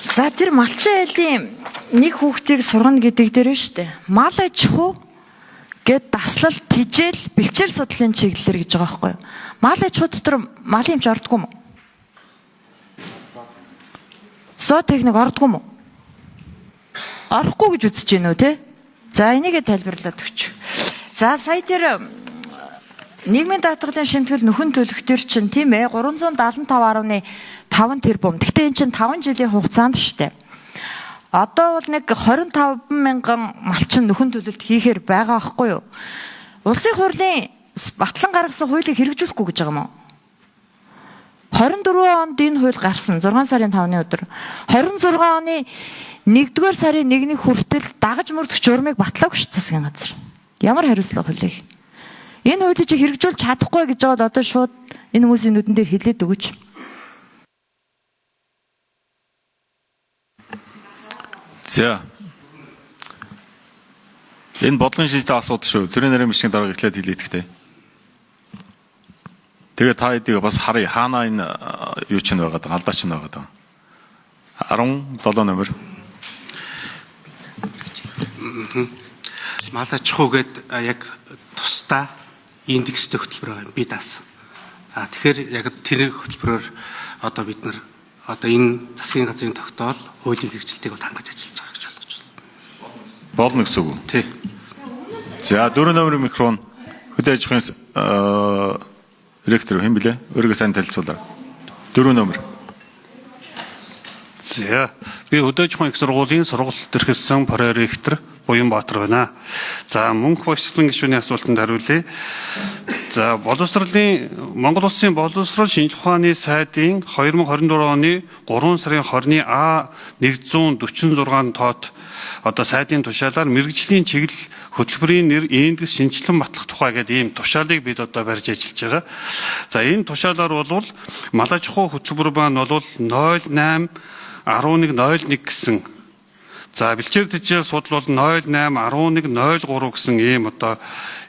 За, тэр малчин айлын нэг хүүхдийг сургана гэдэг дээр нь шүү дээ. Мал аж ахуй гэд даслал тэжээл бэлчээр судлалын чиглэлээр гэж байгаа байхгүй юу? Мал аж ахуй дотор малын эмч ордгоо юм уу? Зоотехник ордгоо юм уу? Орохгүй гэж үзэж гинүү те? За, энийгээ тайлбарлаад өгч. За, сая тэр нийгмийн даатгалын шимтгэл нөхөн төлөх төр чинь тийм 375.5 тэрбум. Гэхдээ эн чинь 5 жилийн хугацаанд штэ. Одоо бол нэг 25 мянган малчин нөхөн төлөлт хийхээр байгаа байхгүй юу? Улсын хурлын батлан гаргасан хуулийг хэрэгжүүлэхгүй гэж байгаа юм уу? 24 онд энэ хууль гарсан, 6 сарын 5-ны өдөр. 26 оны 1-р сарын 1-ний хүртэл дагаж мөрдөх журмыг батлаагүй ш засгийн газар. Ямар хариуцлага хуулийг? Энэ хуулийг чи хэрэгжүүлж чадахгүй гэж байгаад одоо шууд энэ хүмүүсийн нүдэн дээр хэлээд өгөөч. За. Энэ бодлогын шинжтэй асуудал шүү. Төрийн нарийн бичгийн дарга эхлээд хэлээдэгтэй. Тэгээ та хэдийг бас харъя. Хаана энэ юу чинь байгаад байгаа, алдаа чинь байгаад байгаа. 17 номер. Мал аж ахуй гээд яг тусдаа индекстэй хөтөлбөр байгаа юм би даасан. А тэгэхээр яг тэр хөтөлбөрөөр одоо бид нар одоо энэ засгийн газрын тогтоол хуулийн хэрэгжилтийг бол хангаж ажиллаж байгаа гэж ойлгож байна. Болно гэсэн үг үү? Тий. За, 4 номерын микрофон хөдөө аж ахуйн ректор хэн блэ? Өөрийгөө сайн танилцуулаарай. 4 номер. За, би хөдөө аж ахуйн их сургуулийн сургалт эрхэлсэн проректор Буянбаатар байна. За, мөнх багшлан гишүүний асуултанд хариулъя. За, боловсролын Монгол Улсын боловсрол шинжлэх ухааны сайдын 2024 оны 3 сарын 20-ны А 146 тоот одоо сайдын тушаалаар мэргэжлийн чиглэл хөтөлбөрийн нэр индекс шинжилэн батлах тухай гэдэг ийм тушаалыг бид одоо барьж ажиллаж байгаа. За, энэ тушаалаар бол мал аж ахуй хөтөлбөр маань бол 08 11 01 гэсэн. За, бэлчээр тэжээл судал бол 08 11 03 гэсэн ийм одоо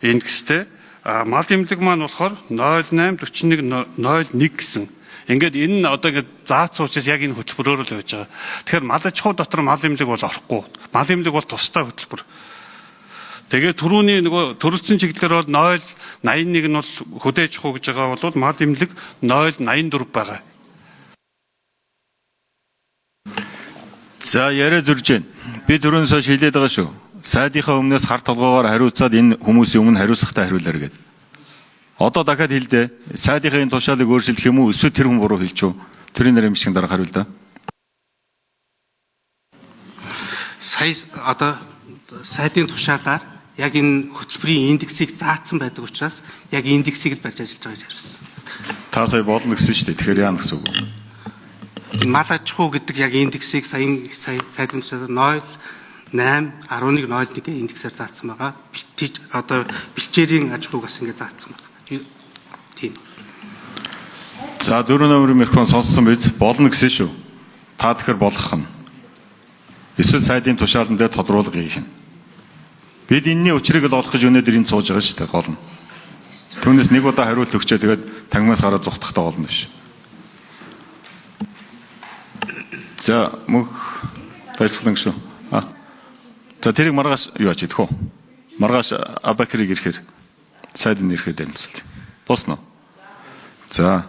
индекстэй. А мал эмнэлэг маань болохоор 08 41 01 гэсэн. Ингээд энэ нь одоо ингээд заацсан учраас яг энэ хөтөлбөрөөр л байж байгаа. Тэгэхээр мал аж ахуй дотор мал эмнэлэг бол орохгүй. Мал эмнэлэг бол тусдаа хөтөлбөр. Тэгээ түрүүний нөгөө төрөлцсөн чиглэлээр бол 081 нь бол хөдөө аж ахуй гэж байгаа бол мал эмнэлэг 084 байгаа. За, яриа зөрж байна. Би түрүүнээс хойш хэлээд байгаа шүү. Сайдынхаа өмнөөс хар толгоогоор хариуцаад энэ хүмүүсийн өмнө хариуцлагатай хариулаарай гэд. Одоо дахиад хэлдэ. Сайдынхаа энэ тушаалыг өөрчилөх юм уу? Эсвэл тэр хүн буруу хэлж үү? Төрийн нарийн бичгийн дарга хариул да. Сая одоо сайдын тушаалаар яг энэ хөтөлбөрийн индексийг заасан байдаг учраас яг индексийг л барьж ажиллаж байгаа гэж хариулсан. Та сая болно гэсэн шүү дээ. Тэгэхээр яана гэсэн үг вэ? Энэ мал аж ахуй гэдэг яг индексийг саяын сайдын тушаалаар 0 8 11 01 гэх индексээр заасан байгаа. Одоо бэлчээрийн аж ахуйг бас ингэ заасан байна. Тийм. За, 4 номерын микрофон сонссон биз? Болно гэсэн шүү. Та тэгэхээр болгох нь. Эсвэл сайдын тушаалан дээр тодруулга хийх нь. Бид энэний учрыг л олох гэж өнөөдөр энд сууж байгаа шүү дээ, гол нь. Түүнээс нэг удаа хариулт өгчөө тэгээд тангимаас гараад зугтахтай гол нь биш. За, мөнх баясгалан шүү. За, тэрийг маргааш юу аж идэх үү? Маргааш Абакирыг ирэхээр сайд нь ирэхэд танилцуулъя. Болсон уу? За.